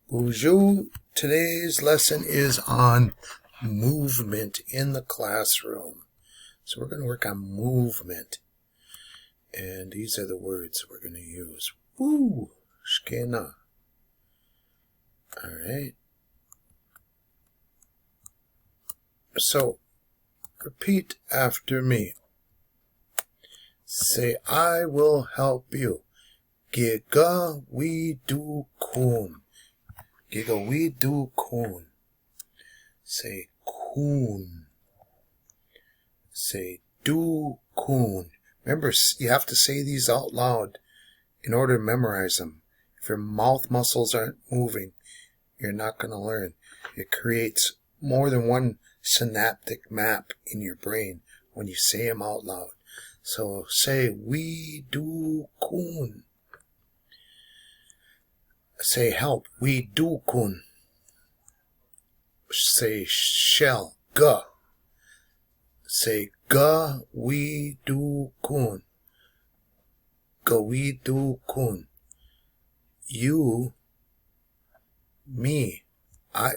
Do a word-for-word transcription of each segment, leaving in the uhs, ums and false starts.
Bonjour. Today's lesson is on movement in the classroom. So we're gonna work on movement. And these are the words we're gonna use. Woo! Shkena. All right. So, repeat after me. Say, "I will help you." Gigawidukun. Gigawidukun. Say, kun. Say, dukun. Remember, s-, you have to say these out loud in order to memorize them. If your mouth muscles aren't moving, you're not gonna learn. It creates more than one synaptic map in your brain when you say 'em out loud. So say, "Widukun." Say, "Help." "Widukun." Say, "Shall." "Ga." Say, "Gawidukun." "Gawidukun." You, me, I,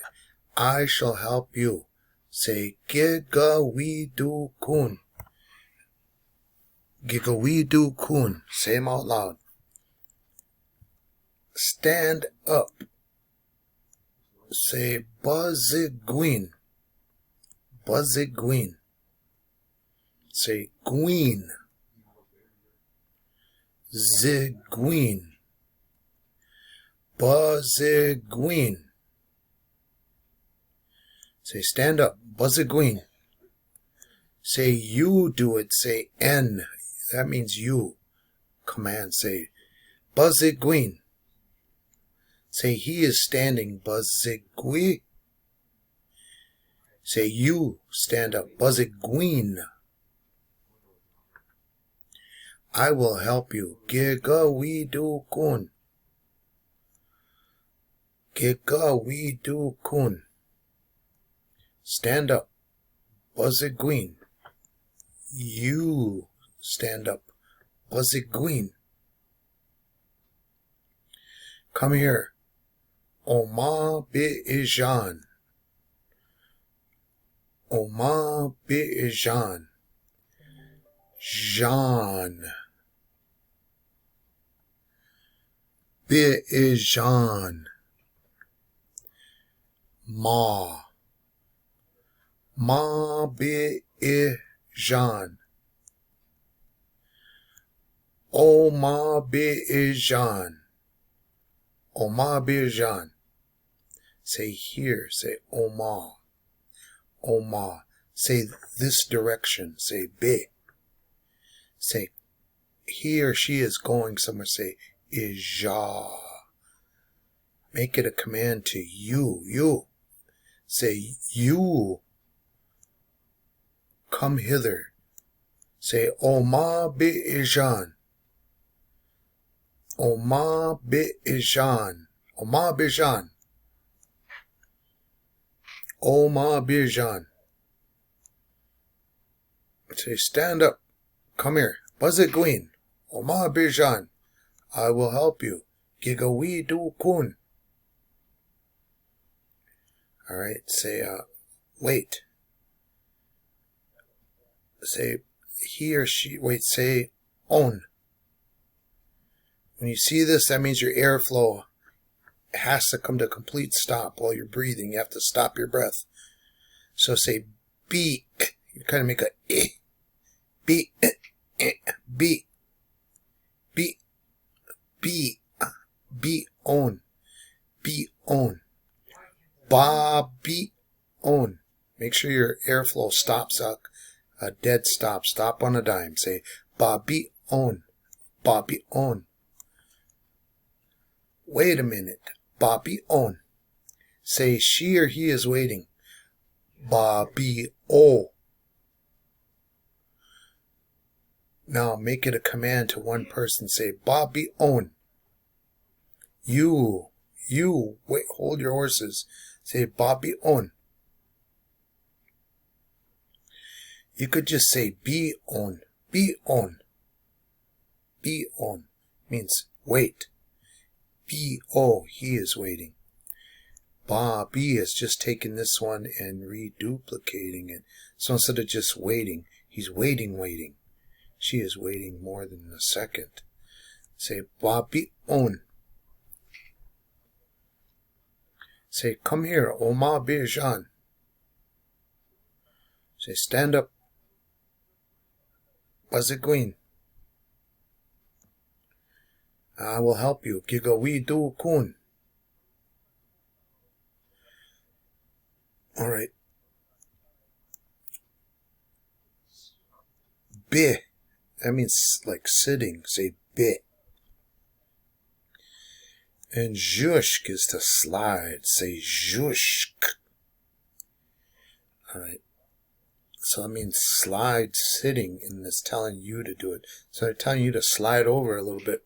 I shall help you. Say, "Gigawidukun." "Gigawidukun." Say 'em out loud. Stand up. Say, "Buzzy Gwyn." Buzzy Gwyn. Say, "Gwyn." "Zy Gwyn." "Buzzy Gwyn." Say, "Stand up." "Buzzy Gwyn." Say, "You do it." Say, "En." That means you. Command. Say, "Buzzy Gwyn." Say, "He is standing." "Buzzy Gwyn." Say, "You stand up." "Buzzy Gwyn." "I will help you." "Gigawidukun." "Gigawidukun." "Stand up." "Buzzy Gwyn." "You stand up." "Buzzy Gwyn." Come here. "Oma bi i Jean." "Oma bi i Jean." "Jean." "Bi i Jean." "Ma." "Ma bi i Jean." "Oma bi i Jean." "Oma bi i Jean." Say, "Here." Say, "Oma." "Oma." Say, "This direction." Say, "Bi." Say, "He or she is going somewhere." Say, "I ja." Make it a command to you. You. Say, "You come hither." Say, "Oma bi i Jean." "Oma bi i Jean." "Oma bi i Jean." "Oma bi i Jean." Say, "Stand up. Come here." "Buzzy Gwyn." "Oma bi i Jean." "I will help you." "Gigawidukun." All right, say, uh, "Wait." Say, "He or she," wait, say, "On." When you see this, that means your airflow has to come to a complete stop while you're breathing. You have to stop your breath. So say, "Bi." You kinda make a "I." "Bi, eh, eh, bi." "Bi, bi, bi on." "Bi on." "Ba, bi, on." Make sure your airflow stops, a, a dead stop. Stop on a dime. Say, "Ba, bi, on." "Ba, bi, on." "Wait a minute." "Ba, bi, on." Say, "She or he is waiting." "Ba, bi, o." Now make it a command to one person. Say, "Ba, bi, on." You, you, wait, hold your horses. Say, "Ba, bi, on." You could just say, "Bi, on." "Bi, on." "Bi, on" means wait. "Bi, o," he is waiting. Bobby is just taking this one and reduplicating it. So instead of just waiting, he's waiting, waiting. She is waiting more than a second. Say, Bobby on. Say, come here, Oma Bijan. Say, stand up, Baziguin. I will help you. Gigawidu kun. All right. Bi. That means, like, sitting. Say bi. And jushk is to slide. Say jushk. All right. So that means slide sitting, and it's telling you to do it. So they're telling you to slide over a little bit.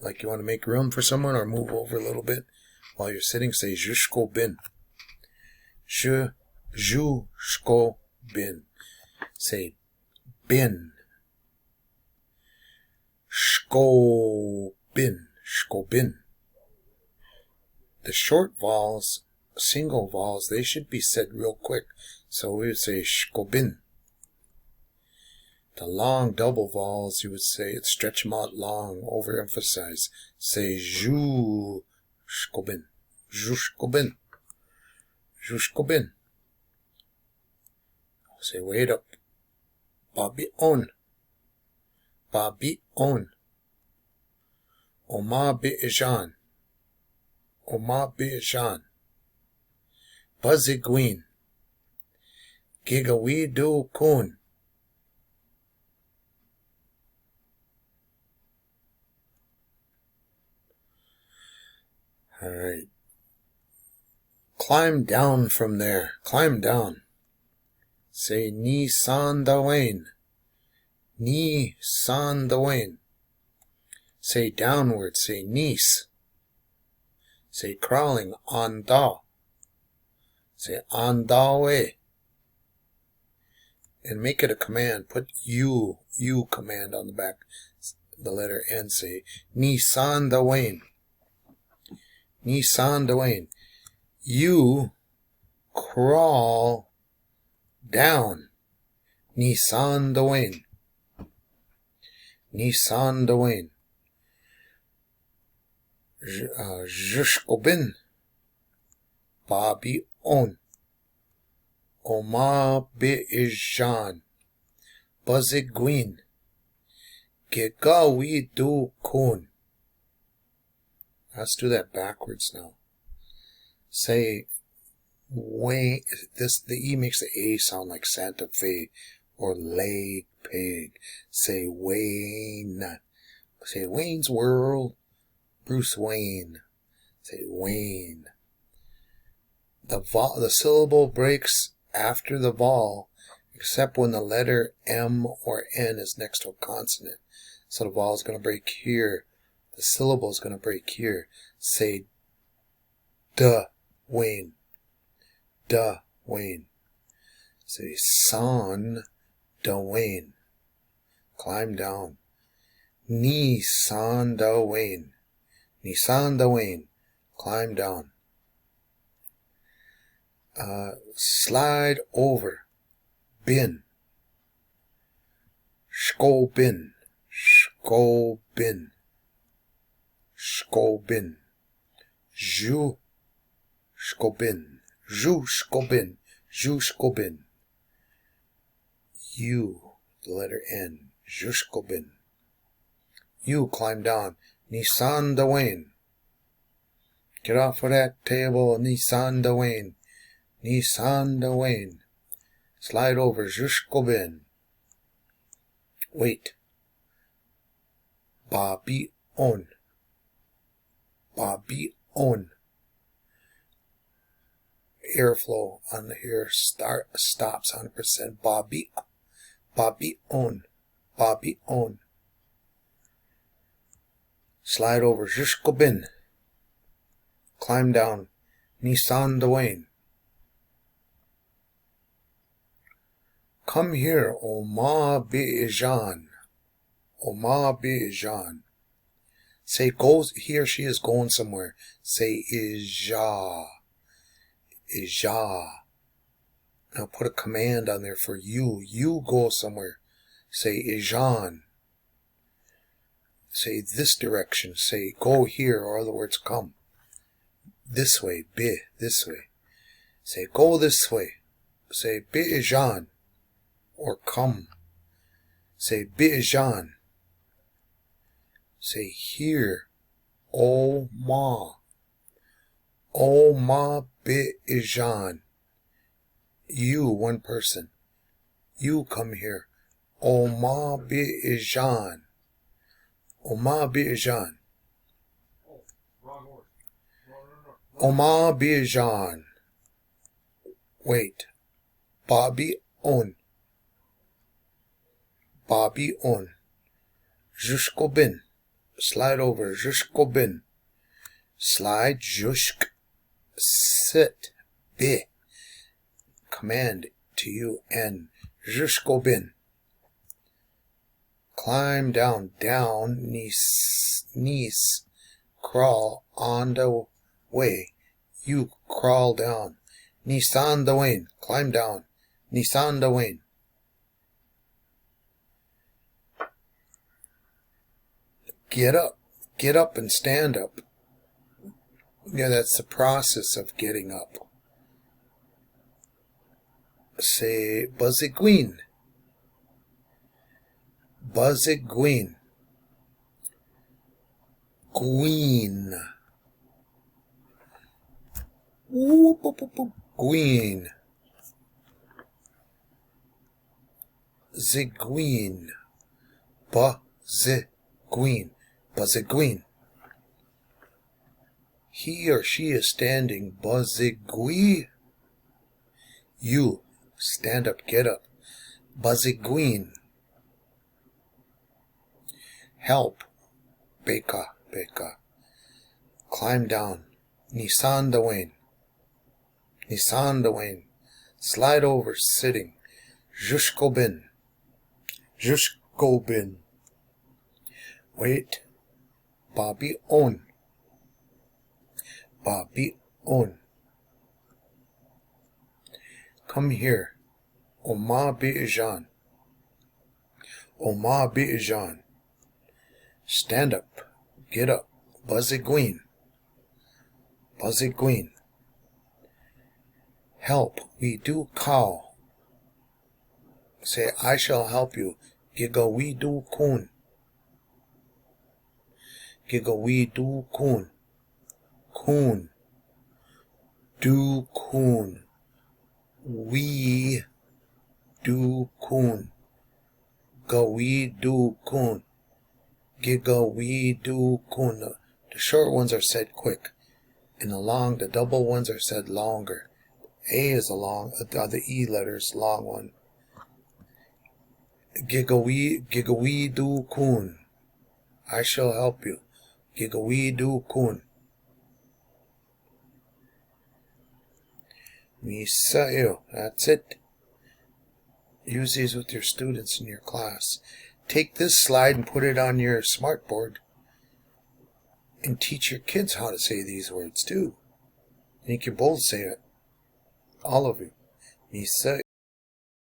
Like, you want to make room for someone or move over a little bit while you're sitting. Say, jushko bin. Ju, jushko bin. Say, bin. Shkobin, shkobin. The short vowels, single vowels, they should be said real quick. So we would say shkobin. The long double vowels, you would say, stretch them out long, overemphasize. Say ju, shkobin, ju, shkobin, ju, shkobin. Say, wait up. Babi on. Babi on. Oma bi ijan. Oma bi ijan. Baziguin. Gigawidu kun. All right. Climb down from there. Climb down. Say, ni san dawain. Ni san dawain. Say downward. Say nis. Say crawling. Anda. Say andawe. And make it a command. Put U, U command on the back, the letter N. Say, ni san dawain. Ni san dawain. You crawl down. Ni san dawain. Ni san dawain. J-, uh, jushkobin. Babi on. Oma bi ijan. Baziguin. Gigawidu kun. Let's do that backwards now. Say, Wayne. This, the E makes the A sound like Santa Fe or Lake Pig. Say Wayne. Say Wayne's World. Bruce Wayne. Say Wayne. The vo-, the syllable breaks after the vowel, except when the letter M or N is next to a consonant. So the vowel is gonna break here. The syllable is gonna break here. Say, duh, Wayne. Duh, Wayne. Say, san, duh, Wayne. Climb down. Ni san dawain. Ni san dawain. Climb down. Uh, slide over. Bin. Shkobin. Shkobin. Shkobin. Ju. Shkobin. Ju shkobin. Ju shkobin. You, the letter N. Jushkobin. You climb down. Ni san dawain. Get off of that table. Ni san dawain. Ni san dawain. Slide over. Jushkobin. Wait. Babi on. Babi on. Airflow on here start, stops hundred percent. Babi, babi on. Babi on. Slide over. Jushkobin. Climb down. Ni san dawain. Come here, Oma bi ijan. Oma bi ijan. Say, goes, he or she is going somewhere. Say, ija. Ija. Now put a command on there for you. You go somewhere. Say, Ijan. Say this direction. Say, go here, or other words, come. This way, bi, this way. Say, go this way. Say, bi ijan, or come. Say, bi ijan. Say, here, o ma. O ma bi ijan. You, one person. You come here. O ma bi ijan. O ma bi ijan. O ma bi ijan. Wait. Babi on. Babi on. Jusko bin. Slide over. Jusko bin. Slide. Jusk. Sit. Bi. Command to you and Jusko bin. Climb down. Down. Nis. Nis. Crawl on the way. You crawl down. Nisan the wane. Climb down. Nisan the wane. Get up. Get up and stand up. Yeah, that's the process of getting up. Say, buzzy gwin. Buzzy gwin. Gwin. Whoop, whoop, whoop, whoop. Gwin. Zigwin. Ba, zi, gwin. Ba, zigwin. He or she is standing. Ba, zigwi. You stand up, get up. Ba, zigwin. Help. Beka, beka. Climb down. Nisan the wane. Nisan the wane. Slide over, sitting. Jusko bin. Jusko bin. Wait. Babi on. Babi on. Come here. O ma bi ijan. O ma bi ijan. Stand up. Get up. Ba, zigwin. Ba, zigwin. Help. Wi du kaw. Say, I shall help you. Giga wi du kun. Giga wi du kun. Kun. Du kun. Wi du kun. Ga wi du kun. Giga wi du kun. The short ones are said quick, and the long, the double ones are said longer. A is a long, uh, the E letter is a long one. Giga wi, giga wi du kun. I shall help you. Giga wi du kun. Misael, that's it. Use these with your students in your class. Take this slide and put it on your smartboard and teach your kids how to say these words too. And you can both say it, all of you. Misael.